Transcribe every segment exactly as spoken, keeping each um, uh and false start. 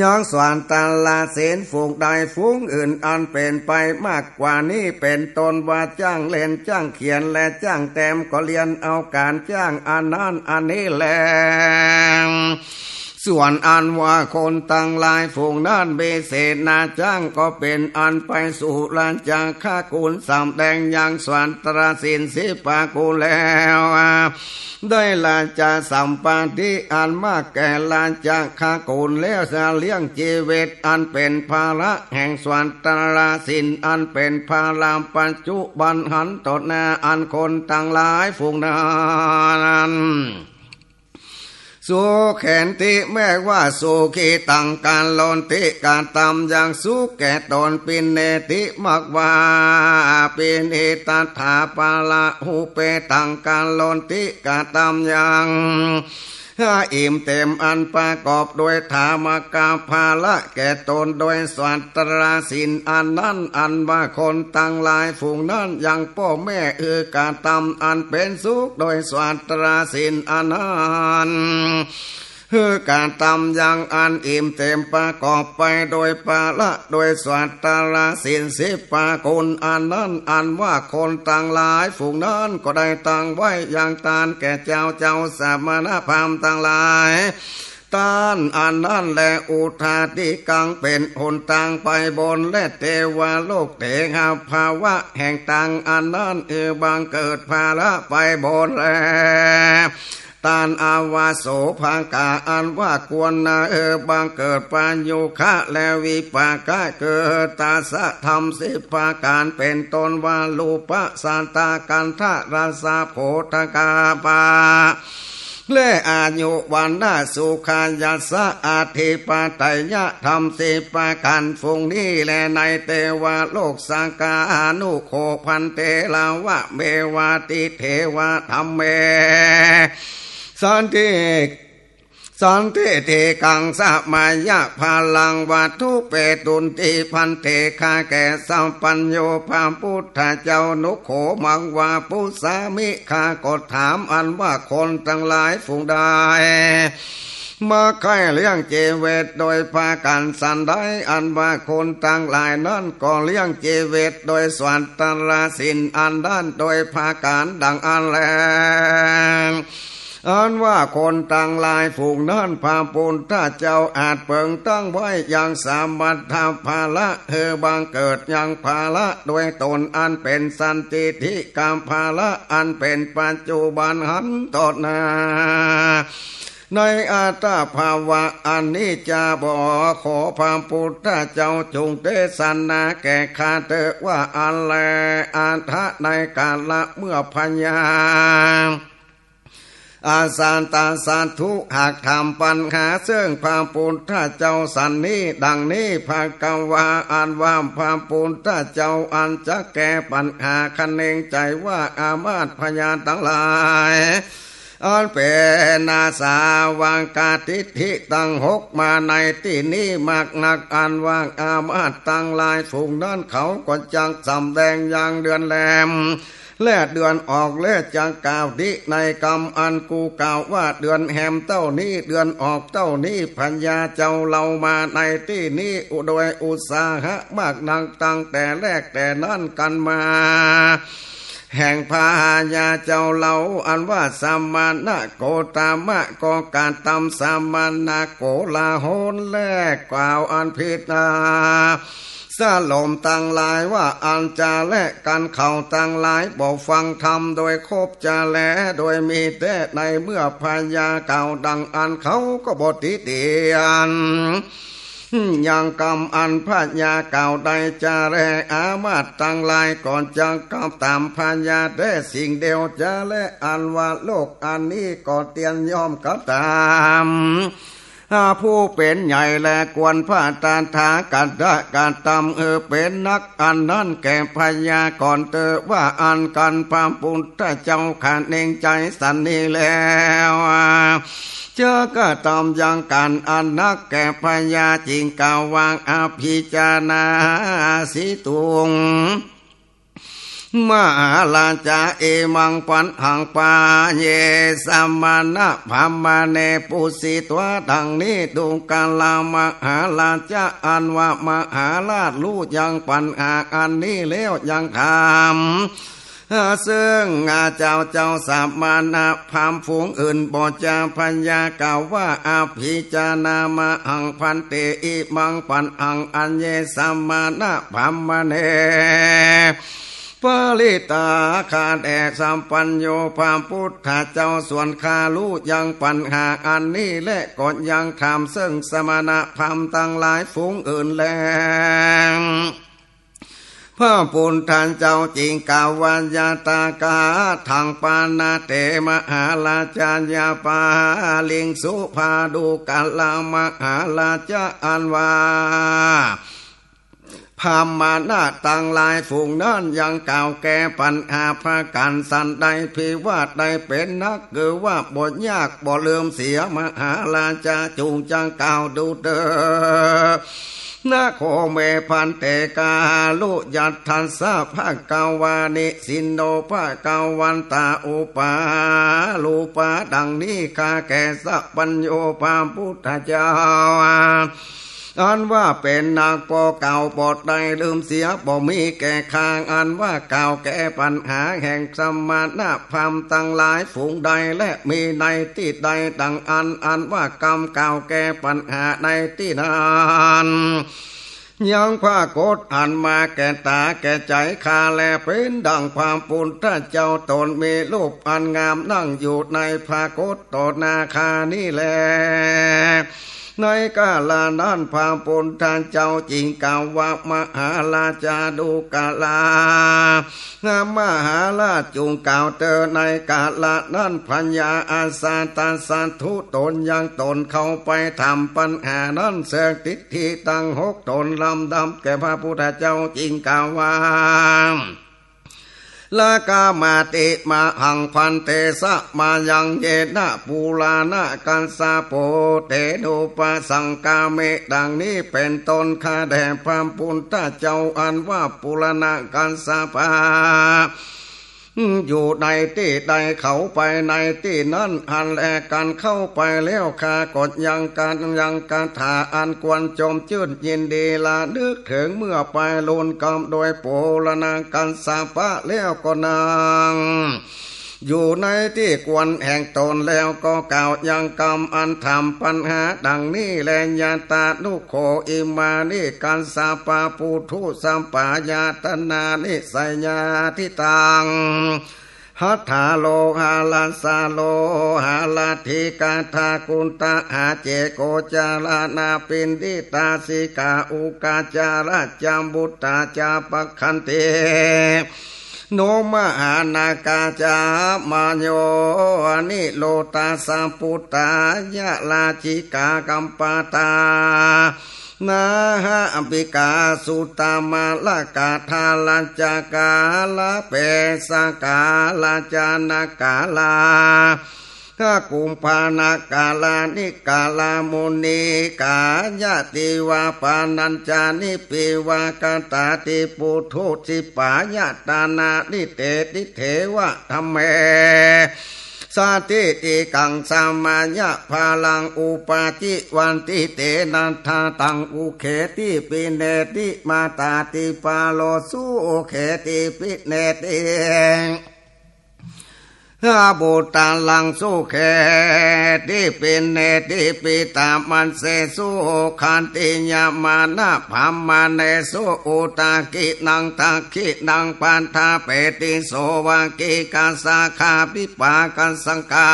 ยังสวัตราศีลฝูงใดฝูงอื่นอันเป๋นไปมากกว่านี้ เป๋นต้นว่าจ้างเล่น จ้างเขียน และจ้างแต้ม ก็เรียนเอาก๋านจ้างอันนั้นอันนี้แล ส่วนอันว่าคนตังหลายฝูงนั้นมีเสนาจ้าง ก็เป๋นอันไปสู่ราชกุล สำแดงยังสวัตราศีลสิบประกูลแล้ว ได้ราชสัมปัตติอันมากแก่ราชกุลแล้ว จะเลี้ยงจีวิตอันเป๋นภาระแห่งสวัตราศีลอันเป๋นภาระปัจจุบันหันต่อหน้า อันคนตังหลายฝูงนั้น สุเขนติ แม้ว่าสุขิตัง ก๋านลอนติ กะตำยังสุขแก่ต๋น ปิเณติ มากว่าปิเณตัฏฐา ปะระหุเปตัง ก๋านลอนติ กะตำยัง อิ่มเต็มอันประกอบด้วยธรรมกะภาระแก่ต๋น โดยสวัตราศีลอันนั้น อันว่าคนตังหลายฝูงนั้นยังป้อแม่ หื้อกะตำอันเป๋นสุขโดยสวัตราศีลอันนั้น หื้อกะตำยังอันอิ่มเต็มประกอบไปโดยภาระโดยสวัตราศีลสิบประกูลอันนั้น อันว่าคนตังหลายฝูงนั้นก็ได้ตั้งไว้ยังตานแก่เจ้า เจ้าสมณพราหมณ์ตังหลาย ตานอันนั้นแล อุทาติกัง เป๋นหนตางไปบน และเตวโลก เตหะภาวะแห่งตางอันนั้น หื้อบังเกิดภาระไปบนแล ตานอาวุโสภาคา อันว่าควรนา หื้อบังเกิดปายุคะและวิปากะ คือตัสสะธรรมสิบประก๋าน เป๋นต้นว่า รูปะ สัตตะ คันธะ รสสะ โผฏฐัพพะ และอายุ วรรณะ สุขะ ยัสสะ อธิปไตยะธรรมสิบประก๋าน ฝูงนี้แล ในเตวโลก สักกานุโข ภันเต ลาวะเมวะติ เทวะธัมเม สันติ สันติติกัง สมะยะพะลัง วัตถุเปตุนติ ภันเต ข้าแก่สัพพัญญูพระพุทธเจ้า นุโข มากว่า ปุสสามิ ข้าก็ถาม อันว่าคนตังหลายฝูงใด มาใค่เลี้ยงจีวิตโดยประก๋านสันใด อันว่าคนตังหลายนั้นก็เลี้ยงจีวิตโดยสวัตราศีลอันนั้นโดยประก๋านดังอั้นแล อันว่าคนตังหลายฝูงนั้น พระพุทธเจ้าอั้นเปิงตั้งไว้ยังสมัตถภาระ หื้อบังเกิดยังภาระโดยต๋นอันเป๋นสันทิฏฐิกะภาระ อันเป๋นปัจจุบันหันต่อหน้า ในอัตตภาวะอันนี้จะบ่ ขอพระพุทธเจ้าจงเตสนาแก่ข้าเตอะว่าอั้นแล อัฏฐะ ในกาละเมื่อพญา อาสาตสัตถุหากถามปัญหาเซิ่งพระพุทธเจ้าสันนี้ดังนี้ ภะคะวา อันว่าพระพุทธเจ้าอันจักแก้ปัญหาคะเนงใจ๋ว่าอามาตย์พญาตังหลาย อันเป๋นอาสวะกะทิฏฐิตังหกมาในตี้นี้มากนัก อันว่าอามาตย์ตังหลายฝูงนั้นเขาก็จักสำแดงยังเดือนแรม และเดือนออก และจักกล่าวตี้ในกำอันกูกล่าวว่าเดือนแฮมเต้านี้ เดือนออกเต้านี้ พญาเจ้าเฮามาในตี้นี้โดยอุตสาหะมากนัก ตั้งแต่แรกแต่นั้นกั๋นมา แห่งพญาเจ้าเฮา อันว่าสมณะโคตมะก็กระตำสมณะโกลาหล และกล่าวอันผิดนา สลมตังหลายว่าอันจะแลกั๋น เขาตังหลายบ่ฟังธรรมโดยคบจะแล โดยมีแต๊ในเมื่อพญากล่าวดังอั้น เขาก็บ่ติเตียน ยังกำอันพญากล่าวได้จะแล อามาตย์ตังหลายก็จักกระตำพญาแต๊สิ่งเดียวจะแล อันว่าโลกอันนี้ก็เตียนย่อมกระตำ อาผู้เป๋นใหญ่และควรพระตถาคตะกระตำหื้อเป๋นนัก อันนั้นแก่พญาก่อนเตอะว่าอั้นกั๋น พระพุทธเจ้าคะเนงใจ๋สันนี้แล้ว จักกระตำยังก๋านอันนักแก่พญา จึงกล่าวว่า อภิจานาสิตุง จ มหาราชา อิมังปัณหัง ปะเย สมณะพราหมะเณ ปุสสิตวา ดังนี้ ดูกรา มหาราชา อันว่ามหาราชฮู้ยังปัญหาอันนี้แล้วยังถาม เซิ่งเจ้า เจ้าสมณะพราหมณ์ฝูงอื่นบ่จา พยากล่าวว่า อะภิชานะมหัง ภันเต อิมังปัณหัง อะเย สมณะพราหมะเณ ปริตตา ข้าแต่สัพพัญญูพระพุทธเจ้า ส่วนข้าฮู้ยังปัญหาอันนี้แล ก็ยังถามเซิ่งสมณะพราหมณ์ตังหลายฝูงอื่นแล พระพุทธเจ้าจึงกล่าวว่า ยะถากะถา ปะนะเต มหาราชา ยะปาลิงสุ ปาดูกรา มหาราชา อันว่า พราหมณะตังหลายฝูงนั้นยังกล่าวแก้ปัญหาประก๋านสันใด ภิวาทได้เป๋นนัก คือว่าบ่ยากบ่เลื่อมเสีย มหาราชาจุ่งจักกล่าวดูเตอ นะโข เม ภันเต กาลุยัตถัสสะ ภะคะวา นิสินโน ภะคะวันตา อุปาลูปา ดังนี้ ข้าแก่สัพพัญญูพระพุทธเจ้า อันว่าเป๋นนักบ่กล่าวบ่ได้ เลื่อมเสียบ่มีแก่ข้า อันว่ากล่าวแก้ปัญหาแห่งสมณะพราหมณ์ตังหลายฝูงใด และมีในตี้ใดดังอั้น อันว่ากำกล่าวแก้ปัญหาในตี้นั้น ยังปรากฏอันมาแก่ต๋าแก่ใจ๋ข้าแล เป๋นดั่งพระพุทธเจ้าต๋นมีรูปอันงาม นั่งอยู่ในปรากฏต่อหน้าข้านี้แล ในกาละนั้นพระพุทธเจ้าจึงกล่าวว่า มหาราชาดูกรา มหาราชจุ่งกล่าวเตอ ในกาละนั้นพญาอัสสัตถะสัตถุต๋นยังต๋นเข้าไปถามปัญหานั้นเซิ่งทิฏฐิตังหกต๋นลำดับแก่พระพุทธเจ้าจึงกล่าวว่า ละกามาติ มหัง ภันเต สะมายัง เยนะ ปูราณะกัสสะโป เตโนปะสังกามิ ดังนี้เป๋นต้น ข้าแต่พระพุทธเจ้า อันว่าปูราณะกัสสปะ อยู่ในตี้ใดเข้าไปในตี้นั้น อันแลกั๋นเข้าไปแล้ว ข้าก็ยังกั๋นยังคาถาอันควรจมจื้นยินดีระลึกเถิงเมื่อไปลุนกำโดยปูราณะกัสสปะแล้วก็นั่ง อยู่ในตี้ควรแห่งต๋นแล้วก็กล่าวยังกำอันถามปัญหาดังนี้แล ยะตานุโข อิมานิ กัสสปะ ปูถุ สัปปายะตนานิ สยาทิตัง หัตถาโลหะรัสสะโลหะรัตถิกาธา กุณฑะหาเจโกจารานา ปิณฑิตาสิกา อุกาจาระจา บุตตาจา ปักขันติ โนมหานากาจา มะโย นิโรธา สัพพุตตายะ ราชิกา กัมปาตา นาหะ อัมบิกา สุตตามา ละกะทา รัจจกา ละเปสกา ละจานกาลา หะ กุมภานกาลา นิกาลา มุนีกายะ ติวา ปานัญจานิ ปิวากตาติ ปุถุ สิปายะตานานิ เตติ เถวะ ธัมเม สะถิติกัง สมะยะ พาลัง อุปาจิวันติ เตนะ ทะตัง อุเคติ ปิเนติ มาตาติ ปาโล สุเคติ ปิเนติ อาบุตตะลัง สุเคติ ปิเนติ ปิตามัสเส สุขันติ ยะมานะ พรามะเณสุ อุตากินัง ทักขินัง ปัฏฐาเปติ โสวะกิกาสาคา วิปากัสสังกา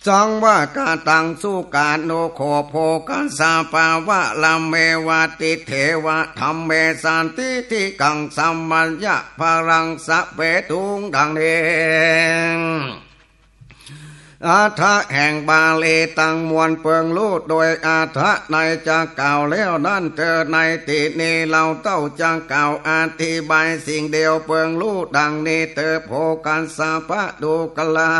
สังวะกะตัง สุกานุโข โภคัสสะ ปะวะระเมวะติ เถวะ ธัมเม สะถิติกัง สมะยะ พาลัง สะเปตุง ดังนี้ อัฏฐะแห่งบาลีตังมวลเปิงฮู้โดยอัฏฐะในจักกล่าวแล้วนั้นเตอ ในตี้นี้เฮาเต้าจักกล่าวอธิบายสิ่งเดียวเปิงฮู้ดังนี้เตอ โภคัสสะ ปะดูกรา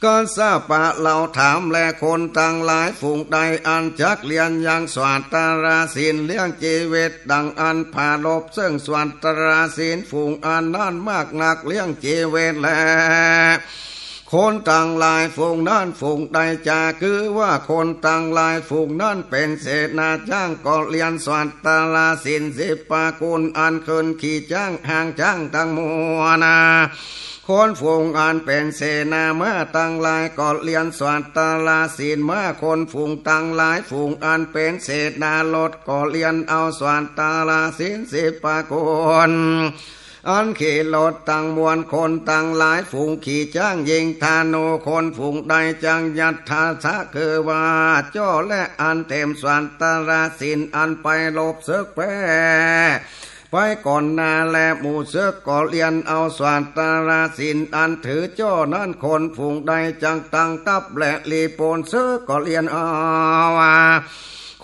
กัสสปะเล่าถาม และคนตังหลายฝูงใดอันจักเรียนยังสวาตราศีลเลี้ยงจีวิตดังอั้น ปรารภซึ่งสวาตราศีลฝูงอันนั้นมากนักเลี้ยงจีวิตแล คนตังหลายฝูงนั้นฝูงใดจัก คือว่าคนตังหลายฝูงนั้นเป๋นเสนาจ๊างก็เรียนสวาตราศีลสิบประกู๋น อันขึ้นขี่จ๊าง ห่างจ๊างตังมวลนา คนฝูงอันเป๋นเสนาม้าตังหลายก็เรียนสวาตราศีลม้า คนฝูงตังหลายฝูงอันเป๋นเสนารถก็เรียนเอาสวาตราศีลสิบประกู๋น อันขี่รถตังมวล คนตังหลายฝูงขี่จ๊างยิงธนู คนฝูงใดจัก ยัตถาสะ คือว่าจ้อและอันเต็มสวาตราศีลอันไปรบศึกแป๊ ไปก่อนหน้า และหมู่ศึกก็เรียนเอาสวาตราศีลอันถือจ้อนั้น คนฝูงใดจักตั้งทัพและรีบปล้นศึกก็เรียนเอา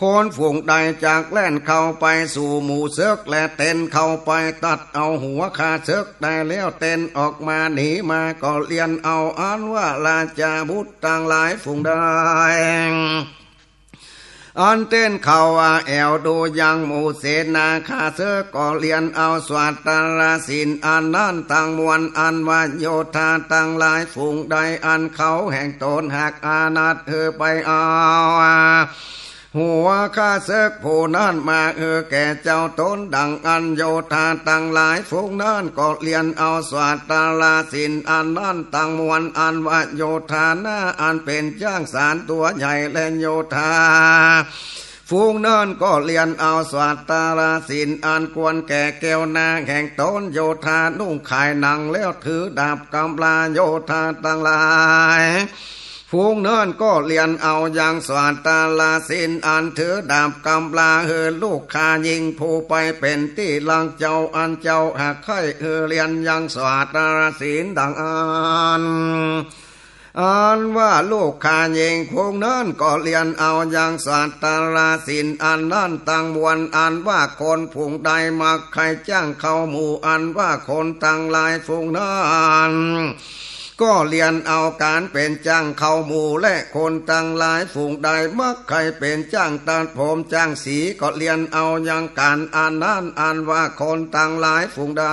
คนฝูงใดจักแล่นเข้าไปสู่หมู่ศึก และเต้นเข้าไปตัดเอาหัวข้าศึกได้แล้วเต้นออกมาหนีมาก็เรียนเอา อันว่าราชบุตรตังหลายฝูงใด อันเต้นเข้าว่าแอ่วดูยังหมู่เสนาข้าศึกก็เรียนเอาสวาตราศีลอันนั้นตังมวล อันว่าโยธาตังหลายฝูงใดอันเขาแห่งต๋นหากอานัตหื้อไปเอา หัวข้าศึกผู้นั้นมาหื้อแก่เจ้าต๋นดังอั้น โยธาตังหลายฝูงนั้นก็เรียนเอาสวาตราศีลอันนั้นตังมวล อันว่าโยธานาอันเป๋นจ๊างสารตั๋วใหญ่ และโยธาฝูงนั้นก็เรียนเอาสวาตราศีลอันควรแก่แก้วนาแห่งต๋น โยธานุ่งข่ายหนังแล้วถือดาบกำลา โยธาตังหลายฝูงนั้นก็เรียนเอายังสวาตราศีลอันถือดาบกำลาหื้อลูกข้าญิงผู้ไปเป๋นตี้รักเจ้า อันเจ้าหากใค่หื้อเรียนยังสวาตราศีลดังอั้น อันว่าลูกข้าญิงฝูงนั้นก็เรียนเอายังสวาตราศีลอันนั้นตังมวล อันว่าคนฝูงใดมักใค่จ้างเข้าหมู่ อันว่าคนตังหลายฝูงนั้นก็เรียนเอาก๋านเป๋นจ้างเข้าหมู่ และคนตังหลายฝูงใดมักใค่เป๋นจ้างตัดผมจ้างสีก็เรียนเอายังก๋านอันนั้น อันว่าคนตังหลายฝูงใด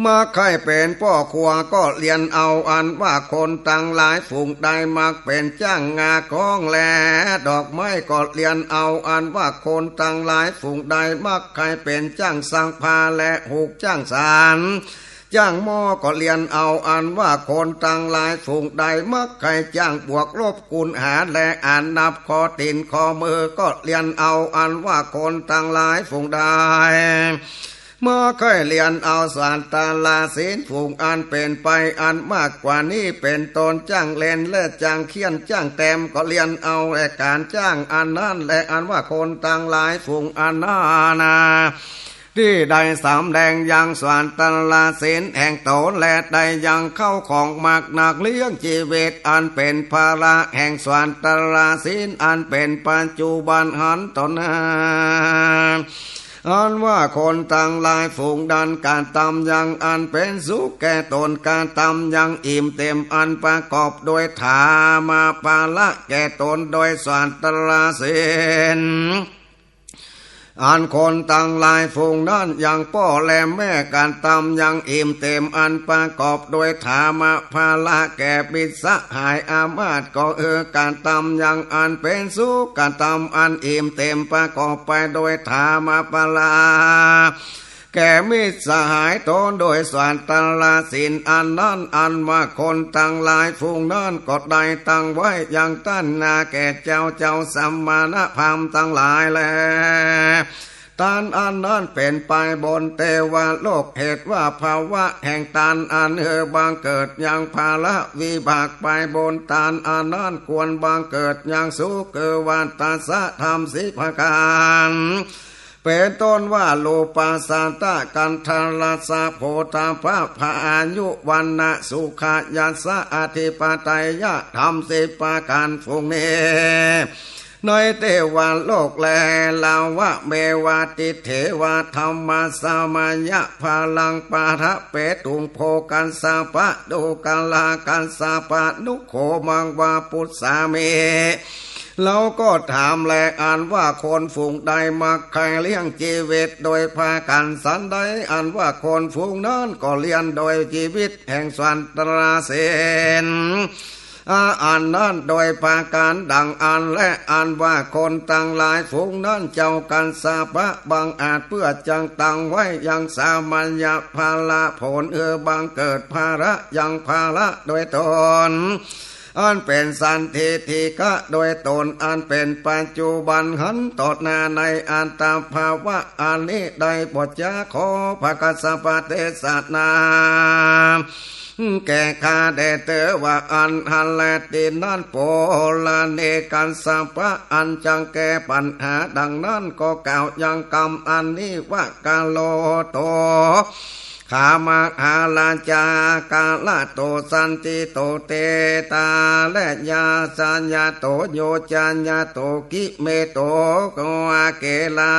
มักใค่เป๋นป้อครัวก็เรียนเอา อันว่าคนตังหลายฝูงใดมักเป๋นจ้างงาของและดอกไม้ก็เรียนเอา อันว่าคนตังหลายฝูงใดมักใค่เป๋นจ้างซักผ้าและหุกจ้างสาน จ้างหม้อก็เรียนเอา อันว่าคนตังหลายฝูงใดมักใค่จ้างบวกลบคูณหาร และอ่านนับข้อตี๋นข้อมือก็เรียนเอา อันว่าคนตังหลายฝูงใด มักใค่เรียนเอาสวาตราศีลฝูงอันเป๋นไปอันมากกว่านี้ เป๋นต้นจ้างเล่นและจ้างเขียนจ้างแต้มก็เรียนเอา และก๋านจ้างอันนั้นแล อันว่าคนตังหลายฝูงอันนั้นนา ตี้ได้สำแดงยังสวาตราศีลแห่งต๋น และได้ยังเข้าของมากนักเลี้ยงจีวิตอันเป๋นภาระแห่งสวาตราศีลอันเป๋นปัจจุบันหันต๋นนา อันว่าคนตังหลายฝูงนั้นกระตำยังอันเป๋นสุขแก่ต๋น กระตำยังอิ่มเต็มอันประกอบโดยธรรมะภาระแก่ต๋นโดยสวาตราศีล อันคนตังหลายฝูงนั้นยังป้อและแม่กระตำยังอิ่มเต็มอันประกอบโดยธรรมะภาระแก่มิตรสหายอามาตย์ก็หื้อกระตำยังอันเป๋นสุข กระตำอันอิ่มเต็มประกอบไปโดยธรรมะภาระ แก่มิตรสหายต๋นโดยสวาตราศีลอันนั้น อันว่าคนตังหลายฝูงนั้นก็ได้ตั้งไว้ยังต้านหน้าแก่เจ้า เจ้าสมณพราหมณ์ตังหลายแล ต้านอันนั้นเป๋นไปบนเตวโลก เหตุว่าภาวะแห่งต้านอันหื้อบังเกิดยังภาระวิบากไปบนต้านอันนั้นควรบังเกิดยังสุข คือว่าตัสสะธรรมสิบประก๋าน เป๋นต้นว่า รูปัสสัทธะ คันธะ รัสสะ โผฏฐัพพะ อายุ วรรณะ สุขะ ยัสสะ อธิปไตยะ ธรรมสิบประก๋านฝูงนี้ ในเตวะโลกแล ลาวะเมวะติเถวะ ธัมมาสมะยะพาลัง ปะทะเปตุง โภคัสสะปะ ดูกะลาคัสสะปะ นุโขมังวาปุสสามิ เฮาก็ถามแล อันว่าคนฝูงใดมักใค่เลี้ยงจีวิตโดยพากั๋นสันใด อันว่าคนฝูงนั้นก็เลี้ยงโดยจีวิตแห่งสัตว์ตราศีล อาอันนั้นโดยประก๋านดังอั้นแล อันว่าคนตังหลายฝูงนั้น เจ้าคัสสะปะบังอาจเปื้อจักตังไว้ยังสมะยะภาระ ผลหื้อบังเกิดภาระยังภาระโดยต๋น อันเป๋นสันทิฏฐิกะโดยต๋น อันเป๋นปัจจุบันหันต่อหน้าในอัตตภาวะอันนี้ได้บ่จ๊ะ ขอพระคัสสะปะเตสนา แก่ข้าแด่เต๋อว่าอันหั้นแล ตินั้น ปุเรเน คัสสะปะ อันจักแก้ปัญหาดังนั้นก็กล่าวยังกำอันนี้ว่า กะโรโต ขามหาราชา กะระโต สันติโต เตตา และยาสะยะโต โยจะยะโต กิเมโต โกอาเกลา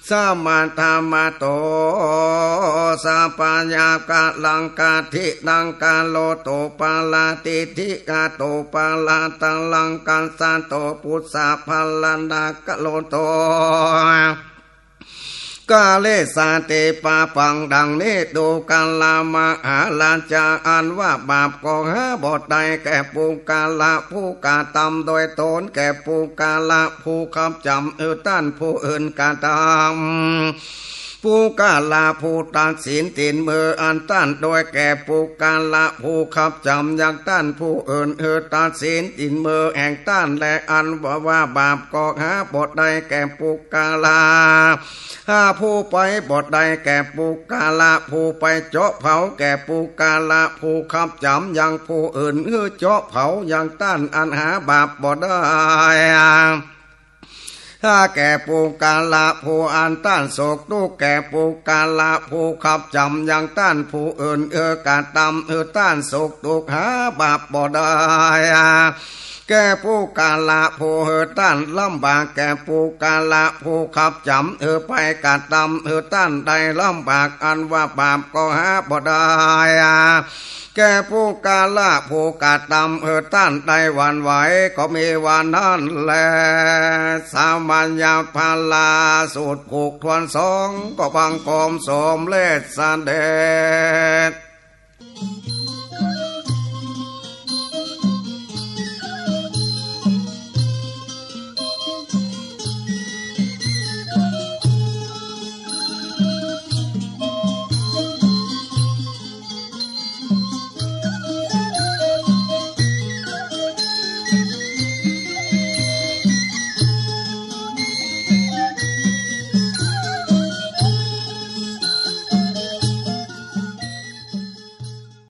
สะมะทะมะโต สะปะยะกะลัง กะทินัง กะโรโต ปะระติฏฐิกะโต ปะระตะรัง คัสสะโต ปุสสะภะระนะ กะโรโต กะเรสาติปาปัง ดังนี้ ดูกะละมหาราชา อันว่าบาปก็หาบ่ได้แก่ปุคคละผู้กระตำโดยต๋น แก่ปุคคละผู้ขับจ๋ำหื้อต้านผู้อื่นกระตำ ปุคคละผู้ตัดสินตี๋นมืออันต้านโดย แก่ปุคคละผู้ขับจ๋ำยังต้านผู้อื่นหื้อตัดสินตี๋นมือแห่งต้านแล อันว่าว่าบาปก็หาบ่ได้แก่ปุคคละ หาผู้ไปบ่ได้แก่ปุคคละผู้ไปเจาะเผา แก่ปุคคละผู้ขับจ๋ำยังผู้อื่นหื้อเจาะเผายังต้าน อันหาบาปบ่ได้ หาแก่ปุคคละผู้อันต้านสุขตุ๊กข์ แก่ปุคคละผู้ขับจ๋ำยังต้านผู้อื่นหื้อกระตำหื้อต้านสุขตุ๊กข์ หาบาปบ่ได้ แก่ปุคคละผู้หื้อต้านลำบาก แก่ปุคคละผู้ขับจ๋ำหื้อไปกระตำหื้อต้านได้ลำบาก อันว่าบาปก็หาบ่ได้ แก่ปุคคละผู้กระตำหื้อต้านได้หวั่นไหว ก็มีว่านั้นแล สมะยะภาระสูตรผูกถ้วนสอง ก็บังคมสมเร็จเสด็จ